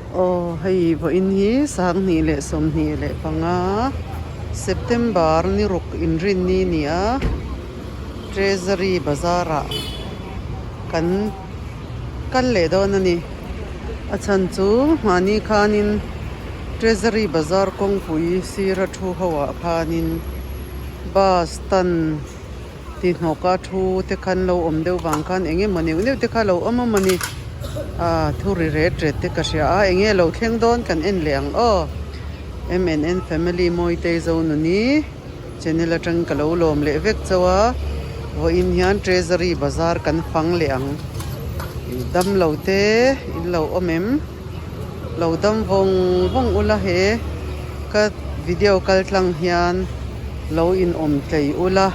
Aw hei vawiin hi 2025 September ni ruk inrinni ni a Treasury bazar ah kan kal leh dawn a ni. A chhan chu mahni khanin Treasury bazar kawngpui sira thu ho ah khanin bus tan Ti hnawka thu te khan lo awm deuh vang khan eng emaw neuh neuh te kha lo awm a mawni ah thu ri ret ret te ka hria a eng nge lo thleng dawn kan en leh ang aw MNN family Mawitei Zonuni channel atang ka lo lawm leh vek chauh a vawiin hian treasury bazar kan fang leh ang dam lo te in lo awm em lo dam vawng vawng ula he ka video kal tlang hian. Lo inawm tlei ula,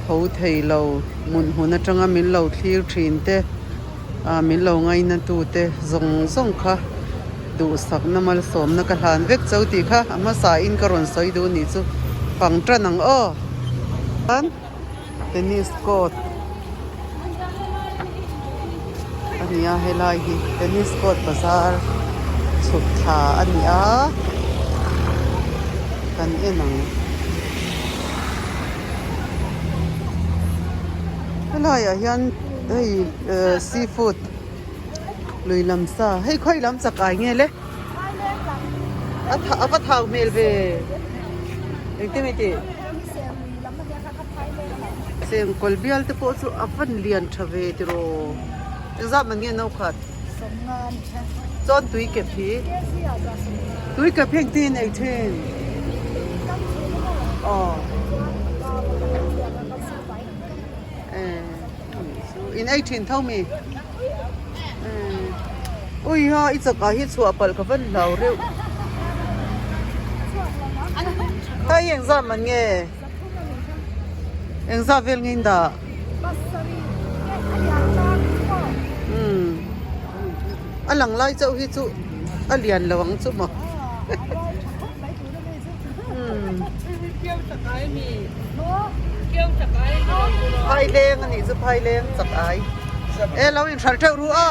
tho thei lo hmun hmun atanga min lo thlir thin te, ah min lo ngaina tu te zawng zawng kha duhsakna malsawmna ka hlan vek cho tih kha a hmasa in ka rawn sawi duh nih chu fang tan ang aw. Tennis court a ni a helai hi tennis court bazar chhuk thla a ni a kan en ang helai ah hian hei ehh seafood lui lam sa hei khawi lam chak ai nge le a a va thau hmel ve engtin nge tih. Chengkawl bial te pawh chu a van lian tha ve tiraw engzat man nge no khat chuan tui kep hi tui kep hi engtin ei thin aw in ei thin tho mi ui ha i chak ah hi chhuah palh ka van hlau reuh hei engzat man nge. Engzat vel nge in dah? Umm a lang lai chauh hi chu a lian lo ang chu maw umm phaileng a nih chu phaileng chak ai e lo inhralh teuh ru a.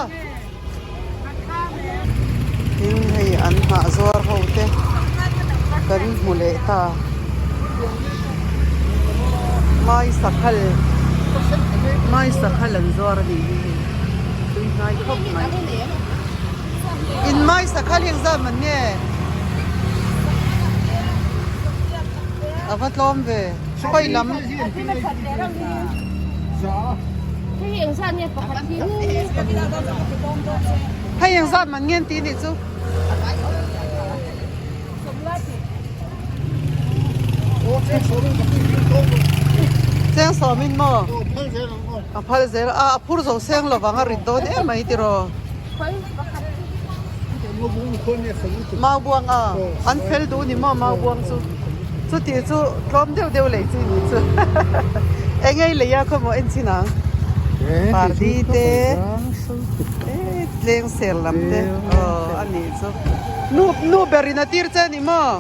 Tin hei an nghah zuar ho te kan hmu leh ta mai sakhal mai sakhal an zuar a nih hi hei tui hnai khawp mai in mai sakhal hi engzat man nge a va tlawm ve khawi lam. Hei engzat man nge an tih nih chu. Cheng sawmin maw? A phal zel a, a phur zo seng lovang a rit dawn em mai tiraw. Mau buang a, an fel duh ni maw mau buang chu. Chuti chu tlawm deuh deuh lei chi ni chu. Eng ei lei a khaw maw en chin ang. Pardi te tleng ser lam te aw a nih chu. Nu nu ber in a tir che ni maw?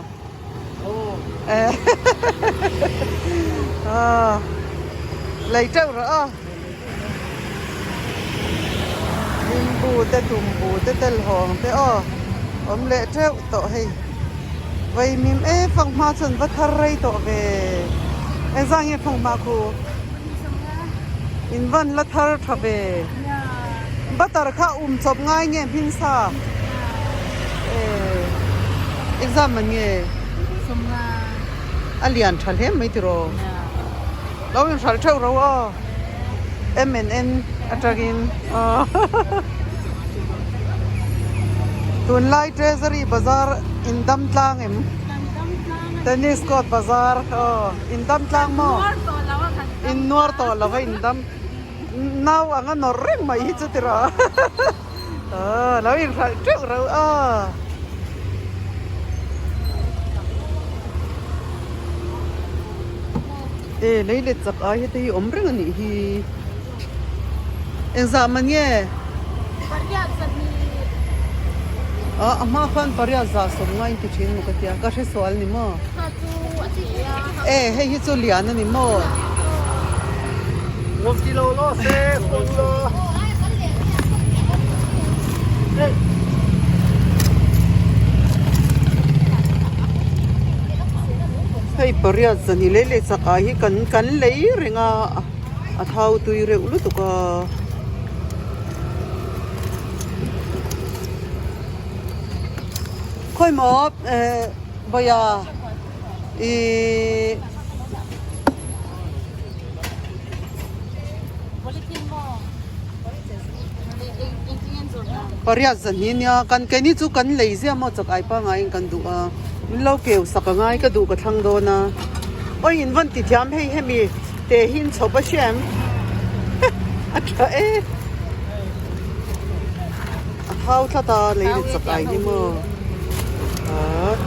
Aw lei teuh rawh aw. Limbu te tumbu te telhawng te aw awm leh teuh tawh hei vaimim e fanghma chuan va thar rei tawh ve engzah nge fanghma khu in van la thar tha ve butter kha um chawp ngai nge hmin sa eh engzah man nge a lian tha hle mai tiraw. Lo inhralh theuh ro aw M and N atangin aw Tunlai Treasury Bazar in dam tlang em? Tennis Court Bazar aw in dam tlang maw? In nuar tawh lo a in dam nau anga nawrh reng mai hi chu tiraw aw lo inhralh teuh ro aw. E lei let chak ai hete hi awm reng a nih hi engzah man nge ah a hma khan pariat zah sawm ngai in ti thin maw ka tia ka hre sual ni maw e hei hi chu lian a ni maw. Hei pariat zan hi lei leh chak ah hi kan kan lei reng a a thau tui reuh lutuk a. Khawi maw eh bawia ihh. Pariat zan hi nia kan keini chu kan lei zia maw chak ai pangaiin kan duh a min lo keu sak a ngai ka duh ka thlang dawn a awi in vawn ti thiam hei hemi te hi in chhawp a hria em a tha e a thau tlat a lei let chak ai hi maw khat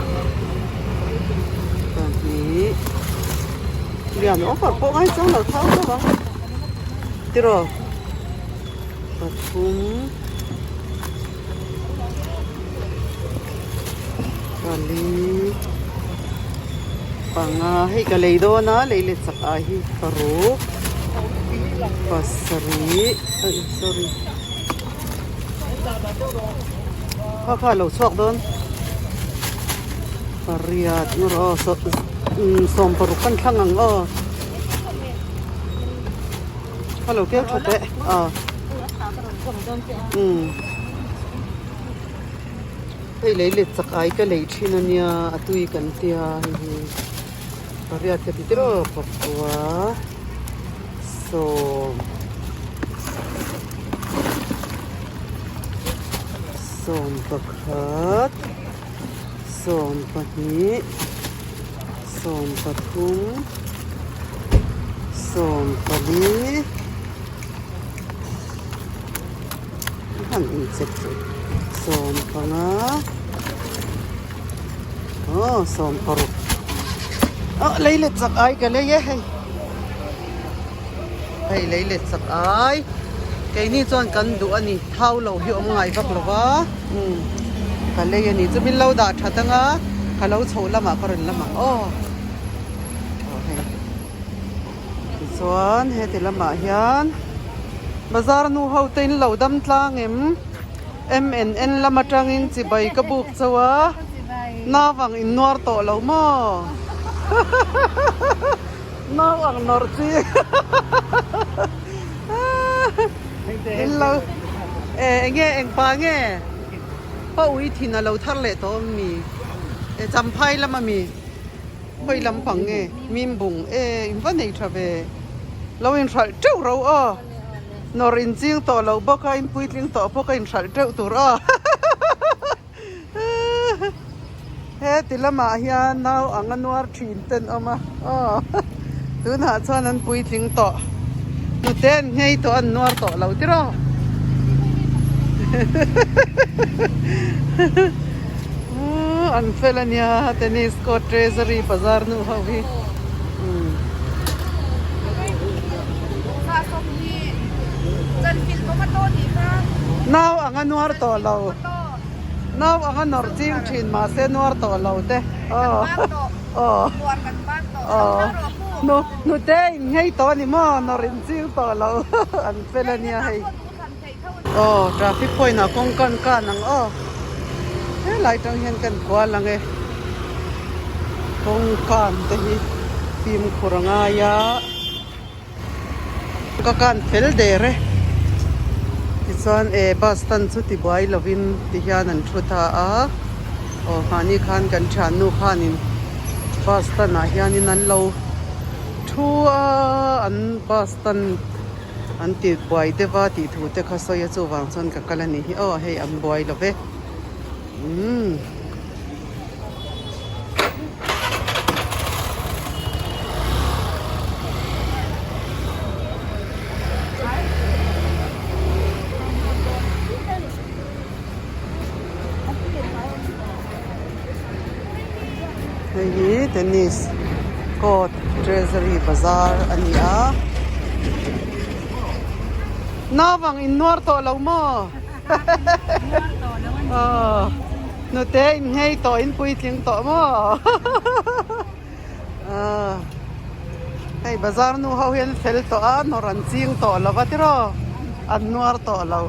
pahnih lian awk pawh ngai chuang lo thau deuh a tiraw. Pathum pali panga hei ka lei dawn a lei let chak ah hi paruk pasarih ai sorry kha kha a lo chhuak dawn pariat aw sawm paruk kan thlang ang aw. Hello keu tha teh a umm hei lei let chak ai ka lei thin ania a tui kan tia hei hi pariat ka ti tiraw pakua sawm sawm pakhat sawm pahnih. 13 14 han inchep chu 15 aw 16 aw lei let chak ai ka lei e hei hei lei let chak ai keini chuan kan duh a ni thau lo hi awm ngai vak lo va umm ka lei a ni chu min lo dah that anga ka lo chhoh lamah ka rawn lam ang aw aw hei tichuan heti lamah hian bazar nu ho te in lo dam tlang em M&N lam atangin chibai ka buk chauh a nauvang in nuar tawh lo maw. Nau ang nawrh chi in lo e enge engpa nge pa ui thin a lo thar leh tawh awm mi e champhai lam ami khawi lampang nge mimbung e in va nei tha ve lo in hralh teuh ro aw nawrh in ching tawh loh bawk a in puitling tawh bawk a in hralh teuh tur aw. Heti lamah hian nau ang a nuar thin te an awm a aw tunah chuan an puitling tawh hnute an nghei tawh an nuar tawh lo tiraw an fel a nia tennis court treasury bazar nu ho hi. Nau ang a nuar tawh lo. Nau ang a nawrh ching thin mahse nuar tawh lo te. Aw aw aw nu nute in nghei tawh a ni maw nawrh in ching tawh lo an fel a nia hei. Aw traffic point ah kawng kan kan ang aw helai tang hian kan kual ang e kawng kan te hi fimkhur a ngai a ka kan fel der e tichuan e bus stand chu ti buai lovin ti hian an thu ta a aw mahni khan kan thiannu khanin bus stand ah hianin an lo thu a an bus stand. An ti buai deuh a tih thu te kha sawi a chuvang chuan ka kal a nih hi aw hei an buai lo ve umm. Hei hi tennis court treasury bazar a ni a naupang in nuar tawh lo maw aw hnute in nghei tawh in puitling tawh maw aw hei bazar nu ho hian fel tawh a nawr an ching tawh lo va tiraw an nuar tawh lo.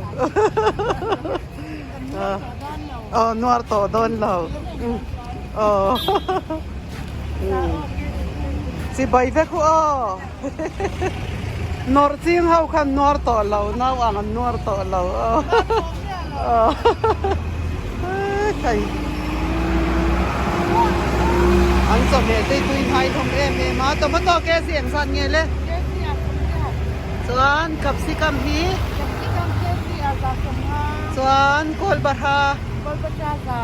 Aw nuar tawh dawn lo aw. Chibai vek hu aw. Nawrh ching ho khan nuar tawh lo, nau ang an nuar tawh lo aw. Khai. An chawhmeh te tui hnai hlawm em em a, tomato kg eng zat nge le? Chuan capsicum hi? Capsicum kg a za 50. Chuan kawlbahra? Kawlbahra za.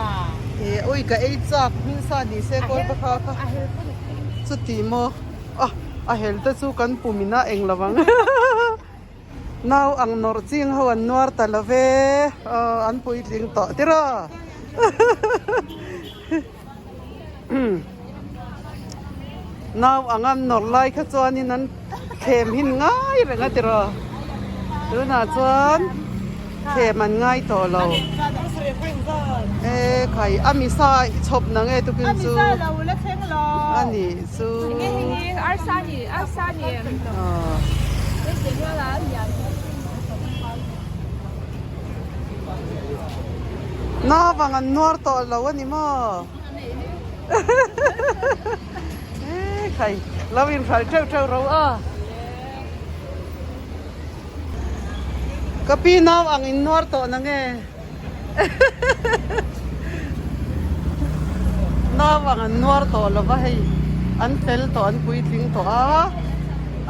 Eh ui ka ei chak hming sa ni se kawlbahra kha. Chuti maw? Ah a hel te chu kan pum in a eng lo ang. Nau ang nawrh ching ho an nuar ta lo ve. Aw an puitling tawh tiraw. Nau ang an nawrh lai kha chuanin an thlem hin ngai reng a tiraw. Tunah chuan thlem an ngai tawh lo. E khai a misa chhawp na nge tukin chu a nih chu. Nau vang an nuar tawh lo a ni maw? E khai lo inhralh theuh theuh ro a. Ka pi nau ang in nuar tawh na nge? Nau ang an nuar tawh lo va hei an fel tawh an puitling tawh a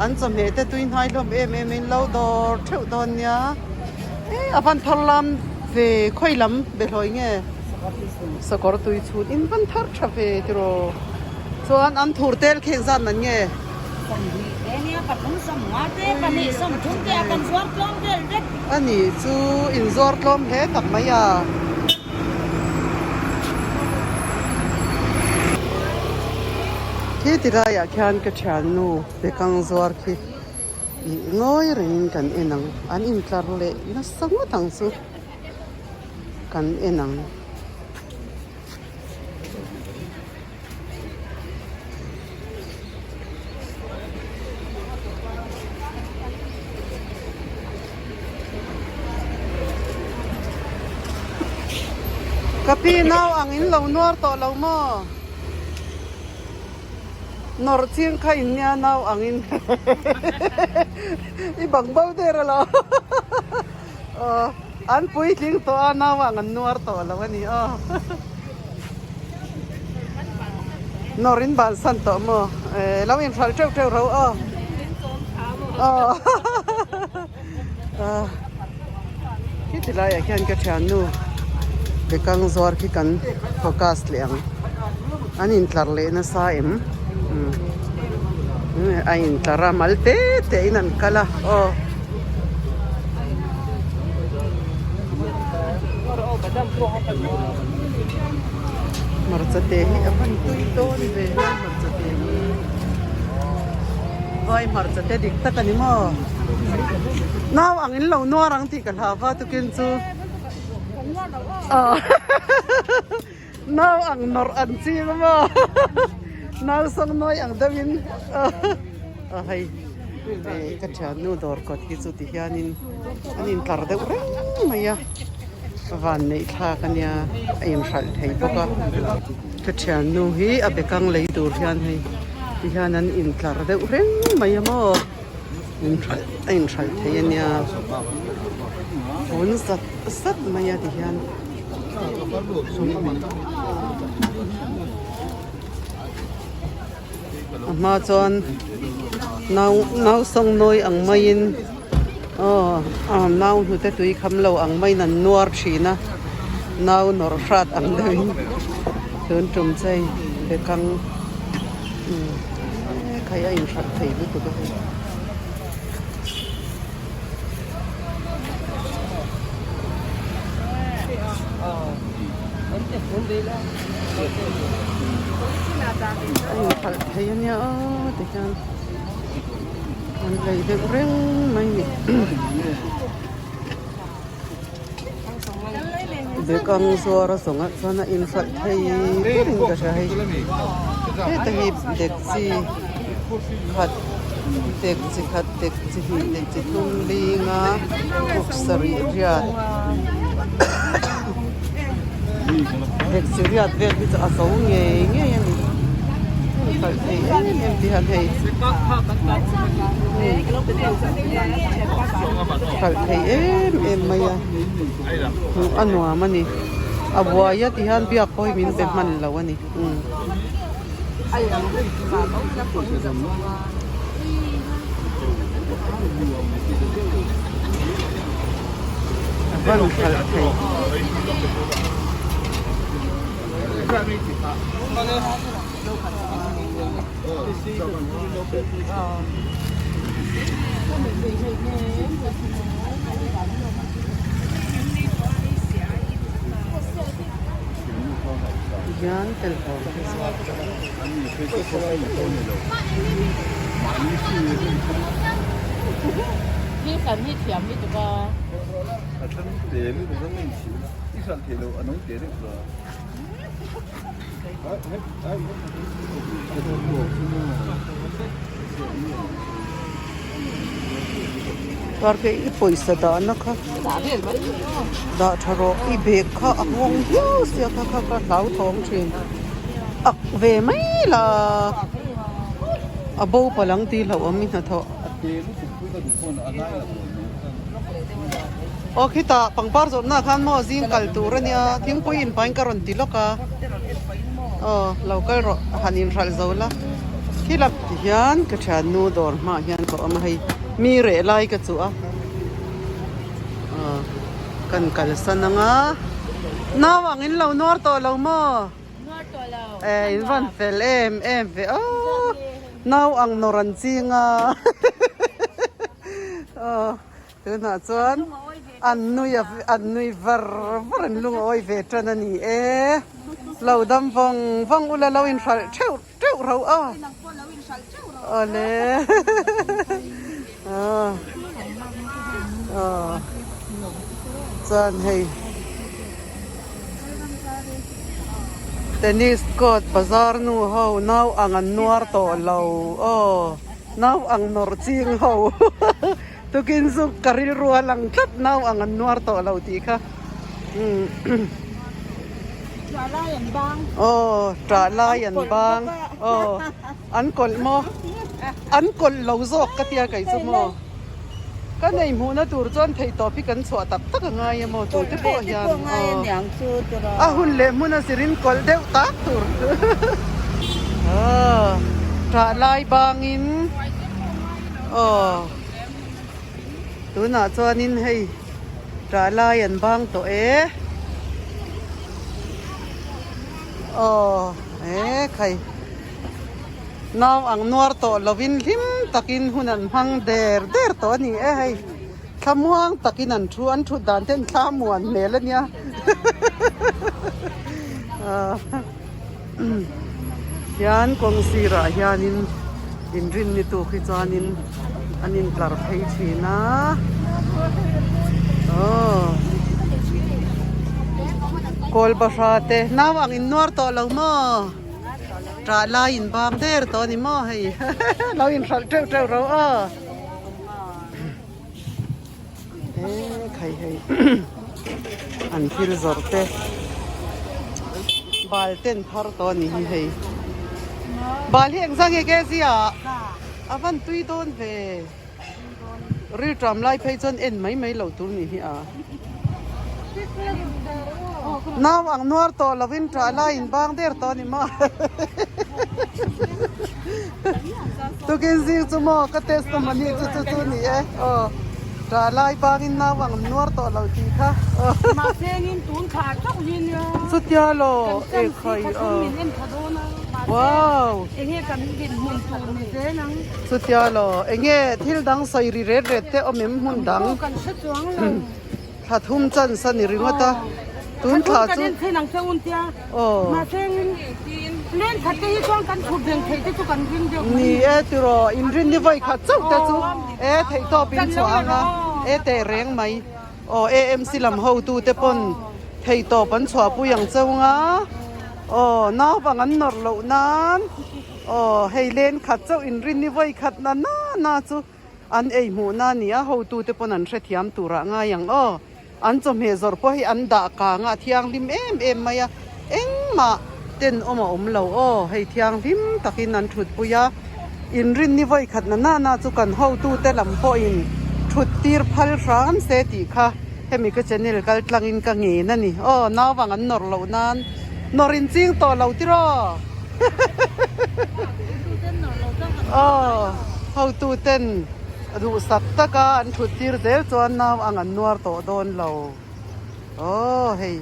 an chawhmeh te tui hnai hlawm em em in lo dawr theuh dawn nia e a van thar lam ve khawi lam be hlawi nge sakawr tui chhut in van thar tha ve tiraw chuan an thur tel kheng zat man nge. A nih chu inzuar tlawm hle tak mai a. Khi ti laiah khian ka thiannu bekang zuar khi ih ngawi rengin kan en ang. An intlar leh nasa ngawt ang chu kan en ang. Ka pi nau ang in lo nuar tawh lo maw? Nawrh ching kha in nia nau ang in i bang bo der alo aw an puitling tawh a nau ang an nuar tawh lo a ni aw. Nawr in bansan tawh maw? Eh lo inhralh teuh teuh ro aw. Aw Khi ti laiah khian ka thiannu bekang zuar khi kan focus leh ang. An intlar leh nasa em? A intlar a mal te te in an kal a aw. Hmarcha te hi a van tui dawn ve a hmarcha te hi vai hmarcha te dik tak a ni maw nau ang in lo nuar ang tih ka hlau va tukin chu nau ang nawrh an ching a maw nau sawng nawi ang deuhin a hei ka thiannu dawr kawt hi chu ti hianin an intlar deuh reng mai a van neih thlak a nia a inhralh thei bawk a ka thiannu hi a bekang lei tur hian hei ti hian an intlar deuh reng mai a maw inhralh a inhralh thei a nia vun zat zat mai a ti hian. A hma chuan nau nau sawng nawi ang maiin aw ah nau hnute tui kham lo ang maiin an nuar thin a nau nawrh hrat ang deuhin tun tum chei bekang umm khai a inhralh thei lutuk a hei. A inhralh thei a nia aw tikhian an lei deuh reng mai a ni bekang zuar a zawngah chuan a inhralh thei berin ka hria hei heta hi dekchi khat dekchi khat dekchi hnih dekchi tlum linga kuk sarih riat dekchi riat vel hi chu a zo ngei ngei a ni. Hralh thei em em ti hian hei hralh thei em em mai a hmuh a nuam a ni a buai a ti hian biak pawh hi min be hman lo a ni umm. A van hralh thei. Hian telhawm te zuar tawh a. Parke i pawisa dahna kha dah tha rawh i bag kha a hawng viau sia kha kha ka hlauthawng thin ak ve mai la a bo palh ang tih hlauh awm i hnathawh. Aw khitah pangpar zawrhna ah khan maw zing kal tur a nia thingpui in pain ka rawn ti lawk a aw lo kal rawh han inhralh zo la thil a ti hian ka thiannu dawr hmaah hian ka awm a hei mi reh lai ka chuh a aw kan kalsan ang a nau ang in lo nuar tawh lo maw e in rawn fel em em ve aw nau ang nawr an ching a aw. Tunah chuan an nui a an nui var var an lungawi ve tan a ni e. Lo dam vawng vawng ula lo inhralh theuh teuh ro a. Awle aw aw chuan hei tennis court bazar nu ho nau ang an nuar tawh lo aw nau ang nawrh ching ho. Tukin chu ka rilru a lang tlat nau ang an nuar tawh lo tih kha. Ṭah lai an bang. Aw, ṭah lai an bang. Aw, an kawlh maw? An kawlh lo zawk ka tia kei chu maw? Ka nei hmuhna tur chuan theihtawp hi kan chhuah tak tak a ngai em aw tute pawh hian. Aw, a hun leh hmun a zirin kawlh deuh tak tur. Aw, ṭah lai bangin. Aw tunah chuanin hei ṭah lai an bang tawh e aw e khai nau ang nuar tawh lovin hlim takin hun an hmang der der tawh a ni e hei thlamuang takin an thu an thut dan ten thla muan hmel a nia Hian kawng sirah hianin inrinni tuk hi chuanin an intlar phei thin a aw kawl bahra te nau ang in nuar tawh lo maw ṭah lai in bang der tawh a ni maw hei lo inhralh teuh teuh ro aw. He khai hei an thil zawrh te bal ten phar tawh a ni hi hei bal hi engzah nge ke zia a van tui dawn ve rilṭam lai phei chuan en mai mai loh tur ni hi a nau ang nuar tawh lovin ṭah laiin bang der tawh a ni maw. Tukin zing chu maw ka testimony chu chu chu ni e aw ṭah lai bangin nau ang nuar tawh lo tih kha aw. Mahsengin tun thla chauh hi nia. Chutia law e khai aw. Min en tha dawn a. Wow. Enge kan dinhmun tur ni zel ang. Chutia law enge thil dang sawi ri ret ret te awm em hmun dang. Kan hre chuang lo. Thla thum chan sa ni ringawt a, tun thla chu. Kan en thein ang che un tia. Aw. Mahse len khat te hi chuan kan thut reng theih te chu kan ring deuh mai. Ni e tiraw, inrin ni vawi khat chauh te chu e theih tawp in chhuah ang a, e teh reng mai. Aw AMC lam hotu te pawn theih tawp an chhuahpui ang cheu nga. Aw naupang an nawrh loh nan aw hei len khat chauh inrin ni vawi khat na na na chu. An ei hmuhna a ni a, hotute pawn an hrethiam turah ngai ang aw. An chawhmeh zawrh pawh hi an dah kang a, a thianghlim em em mai a, engmah Ten awm a awm lo aw, hei thianghlim takin an thutpui a, inrinni vawi khat na nana chu kan hotute lam pawhin thut tir phal hram se tih kha hemi ka channel kal tlangin ka ngen a ni aw, nauvang an nawrh loh nan nawrh in ching tawh lo tiraw aw, hotuten duhsak taka an thut tir zel chuan nau ang an nuar tawh dawn lo aw hei.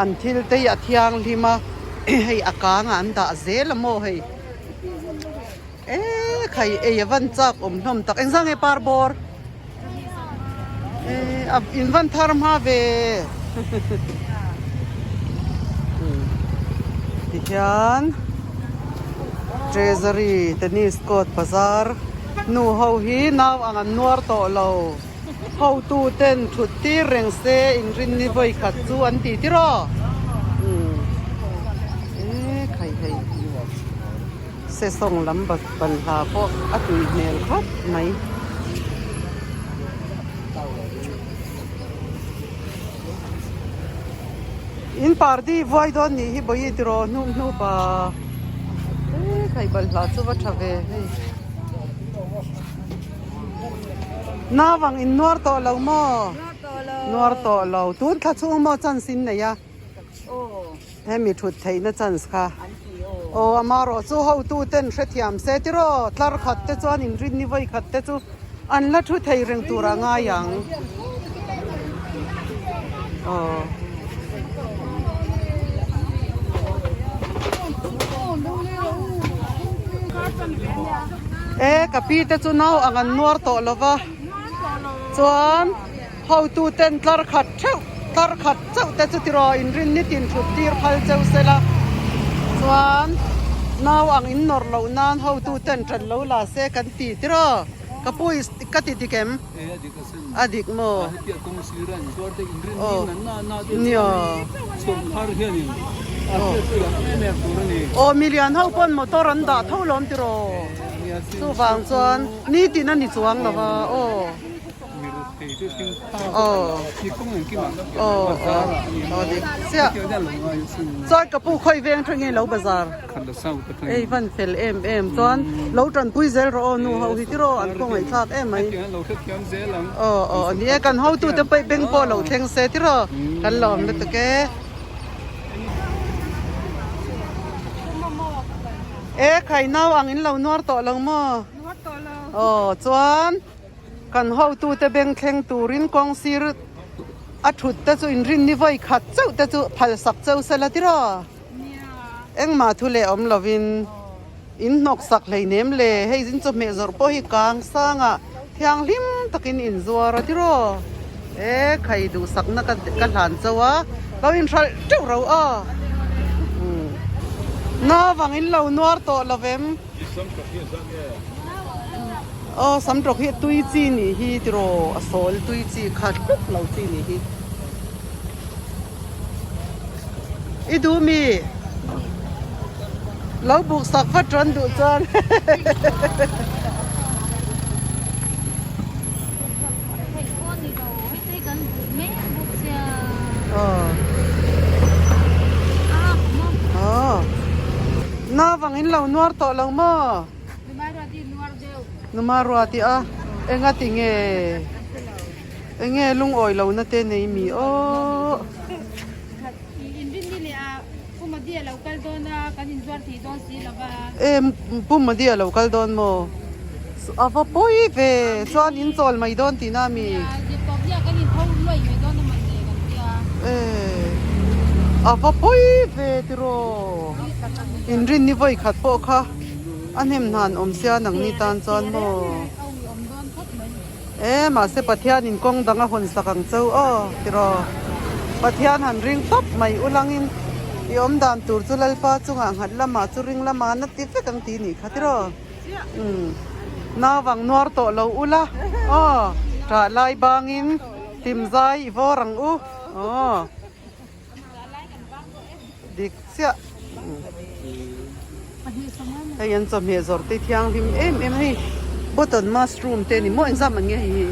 An thil te hi a thianghlim a, hei a kang ah an dah zel a maw hei. Eee khai ei a van chak awm hlawm tak engzah nge par bawr eee a in van thar hma ve tihian treasury tennis court bazar nu ho hi nau ang an nuar tawh lo. Hotu ten thut tir reng se inrinni vawi khat chu an ti tir aw. Umm e khai hei sesawng lam banhla pawh a tui hmel khawp mai. In party vuai dawn nih hi bawi tiraw hnup hnup a e khai balhla chu va tha ve hei. Nauvang in nuar tawh lo maw? Nuar tawh lo. Tun thla chhung maw chance in nei a? Hemi thut theihna chance kha. Aw amarawh chu hotu ten hrethiam se tiraw tlar khat te chuan inrinni vawi khat te chu an la thu thei reng tur a ngai ang. Aw. E ka pi te chu nau ang an nuar tawh lo va chuan hotu ten tlar khat theuh tlar khat chauh te chu tiraw inrin nitin thut tir phal cheu sela chuan nau ang in nawrh loh nan hotu ten ṭan lo la se kan ti tiraw ka pu ka ti dik em a dik maw aw nia aw milian ho pawn motor an dah tho lawm tiraw chuvang chuan nitin a ni chuang lo va aw aw aw aw dik chiah chuan ka pu khawi veng tha nge lo bazar Ei van fel em em chuan lo tanpui zel rawh aw nu ho hi tiraw an khawngaih thlak em mai. Aw aw a ni e kan hotu te pawh beng pawh lo thleng se tiraw kan lawm lutuk e. E khai nau ang in lo nuar tawh lo maw? Aw chuan kan hotu te beng thleng turin kawng sir a thut te chu inrinni vawi khat chauh te chu phal sak cheu sela tiraw. Engmah thu leh awm lovin in hnawk sak hleinem le, hei zin chawhmeh zawrh pawh hi kang sangah thianghlim takin in zuar a tiraw? E khai duhsakna ka ka hlan chauh a, lo inhralh teuh ro a. Nauvang in lo nuar tawh lovem? Aw samtawk hi tui chi nih hi tiraw? A sawl tui chi khat hluk lo chi nih hi. I duh mi? Lo buk sak vat rawn duh chuan. Nauvang in lo nuar tawh lo maw? Numa ruati a engati nge? Enge lungawi lo na te nei mi aw. E Pu Madi a lo kal dawn maw? A va pawi ve chuan in chawl mai dawn tihna a mi? E a va pawi ve tiraw inrinni vawi khat pawh kha a hnem hnan awm sia nangni tan chuan maw? E mahse Pathian in kawng dang a hawn sak ang cheu aw tiraw. Pathian han ring tawp mai ulangin i awm dan tur chu Lalpa chungah nghat lamah chu ring lama na ti vek ang ti nih kha tiraw. Umm nauvang nuar tawh lo ula aw tah lai bangin hlim zai i vawr ang u aw dik chiah. Hei an chawhmeh zawrh te thianghlim em em hei button mushroom te a ni maw engzam ang nge hei hi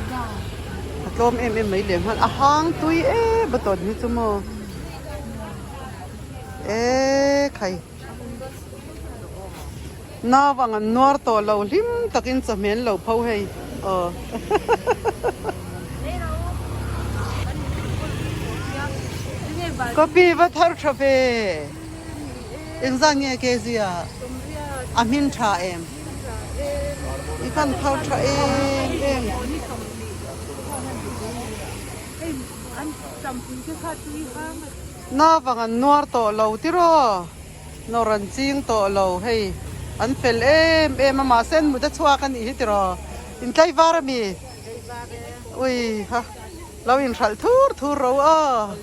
a tlawm em em mai leh nghal a hang tui e button hi chu maw e. khai. Nau ang an nuar tawh lo hlim takin chawhmeh an lo pho hei aw. Copy va thar tha ve. Engzat nge kg a? A hmin tha em? I kan thar tha em em. Navang an nuar tawh lo tiraw? Nawr an ching tawh lo hei an fel em em a mahse an mut a chhuak a nih hi tiraw? Intlaivar a mi? Ui ha lo inhralh thur thur ro aw.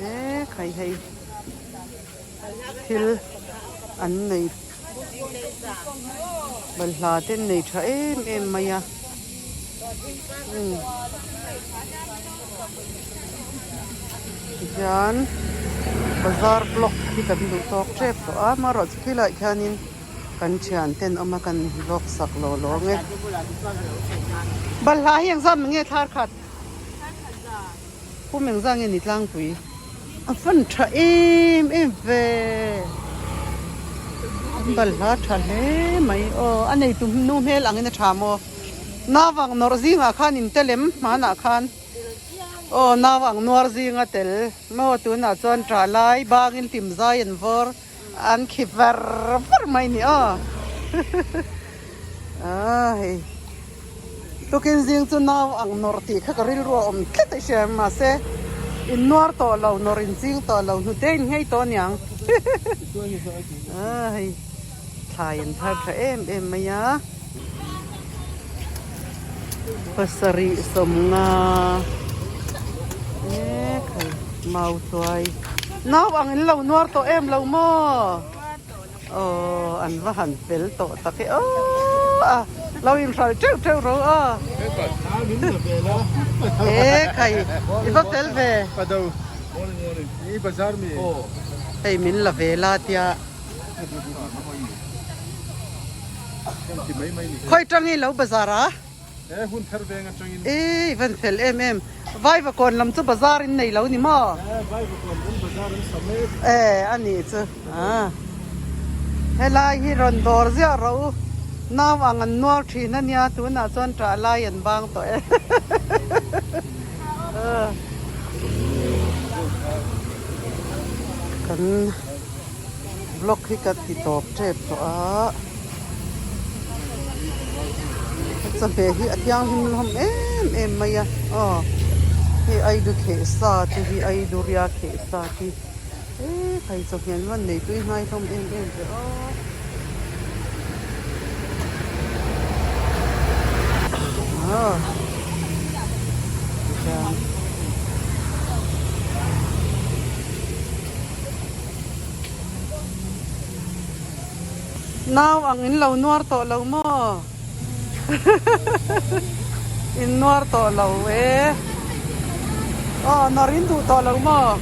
E khai hei thil an nei balhla te an nei tha em em mai a umm tihian bazar block hi kan duh tawk tep tawh a amaherawhchu khilaiah khianin kan thian ten awm a kan vlog sak lo lawng e balhla hi engzam nge thlar khat. Pu Mengza nge ni tlangpui? A fan tha em em ve. An balhla tha hle mai. Aw a neitu nu hmel angin a tha maw? Nau ang nawrh zingah khan in tel em hmanah khan? Aw nau ang nuar zinga tel maw tunah chuan tah lai bangin hlim zai an vawr an khi var var mai ni aw. Aaa hei. Tukin zing chu nau ang nawr tih kha ka rilru a awm tlat a hria mahse in nuar tawh lo nawr in ching tawh lo hnute in nghei tawh aniang aaa hei thlai an thar tha em em mai a pasarih sawmnga e khai mau tuai nau ang in lo nuar tawh em lo maw. Aw an va han fel tawh tak e aw a lo inhral teuh teuh ro a e khai i va fel ve hei min la ve la tia khawi tang i lo bazar a e i van fel em em Vaivakawn lam chu bazar in nei lo ni maw e a nih chu. A helai hi rawn dawr ziah rawh u nau ang an nuar thin a nia tunah chuan tah lai an bang tawh e kan vlog hi ka ti tawp tep tawh a chawhmeh hi a thianghlim hlawm em em mai a aw hei aidu kheh sa te hi aidu ria kheh sa te hi. E khai chawhmeh an van nei tui hnai hlawm em em ve aw. Aw. Tichuan. Nau ang in lo nuar tawh lo maw? In nuar tawh lo e. Aw nawr in duh tawh lo maw?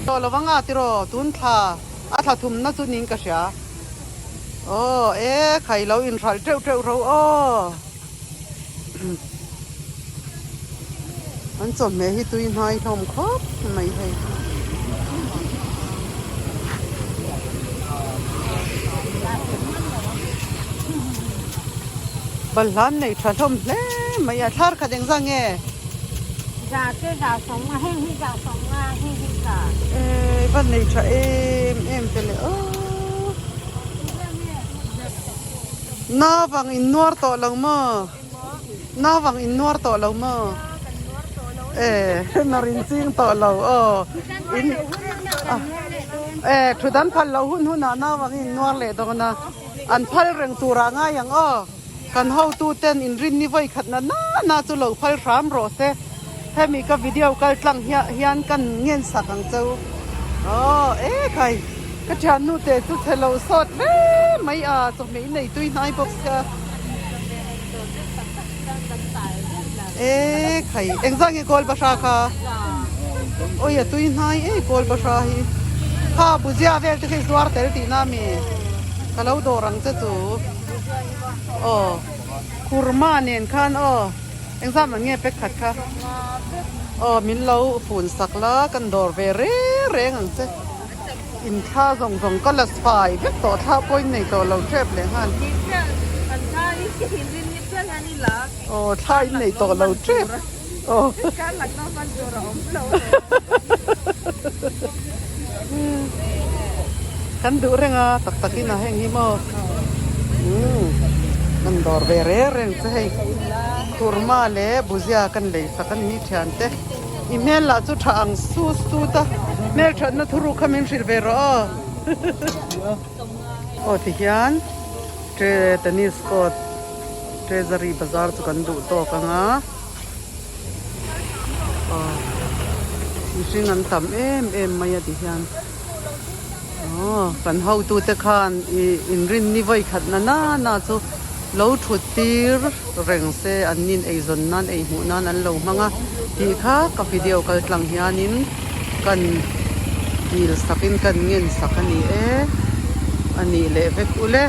Tawh lo anga tiraw tun thla a thla thumna chu niin ka hria. Aw e khai lo inhralh teuh teuh ro aw. An chawhmeh hi tui hnai hlawm khawp mai hei. Balhla an nei tha hlawm hle mai a, thlar khat engzah nge? Za te za sawm a, heng hi za sawm a, heng hi za. E va nei tha em em te le aw. Navang in nuar tawh lo maw? Nauvang in nuar tawh lo maw? E nawr in ching tawh lo aw. In e thu dan phal lo hun hunah nauvang in nuar leh dawn a. An phal reng turah ngai ang aw. Kan hotu ten in rin ni vawi khat na na na chu lo phal hram rawh se. Hemi ka video kal tlang hian kan ngen sak ang cheu. Aw e khai ka thiannu te chu chhe lo sawt hle mai a chawhmeh in nei tui hnai bawk sia. E khai engzah nge kawl bahra kha oi a tui hnai e kawl bahra hi kha buzia vel te khi zuar tel tihna ami ka lo dawr ang che chu aw kurma nen khan aw. Engzah man nge pack khat kha? Aw min lo fun sak la kan dawr ve reng reng ang che. In thla zawng zawng ka la fai vek tawh thla pawh in nei tawh lo tep leh nghal. Aw thla in nei tawh lo tep. Aw. Kan duh reng a tak tak in a heng hi maw. Umm kan dawr ve reng reng che hei. Kurma leh bhujia kan lei sak a ni hi thiante. I hmel lah chu tha ang sut sut a, hmel thatna thuruk kha min hrilh ve rawh aw. Aw ti hian tennis court treasury bazar chu kan duh tawk ang a, aw mihring an tam em em mai a ti hian aw kan hotute khan ih inrinni vawi khat na nana chu lo thut tir reng se an nin eizawn nan ei hmuh nan an lo hmang a tih kha ka video kal tlang hianin kan dil sak in kan ngen sak a ni e a nih leh vek ule.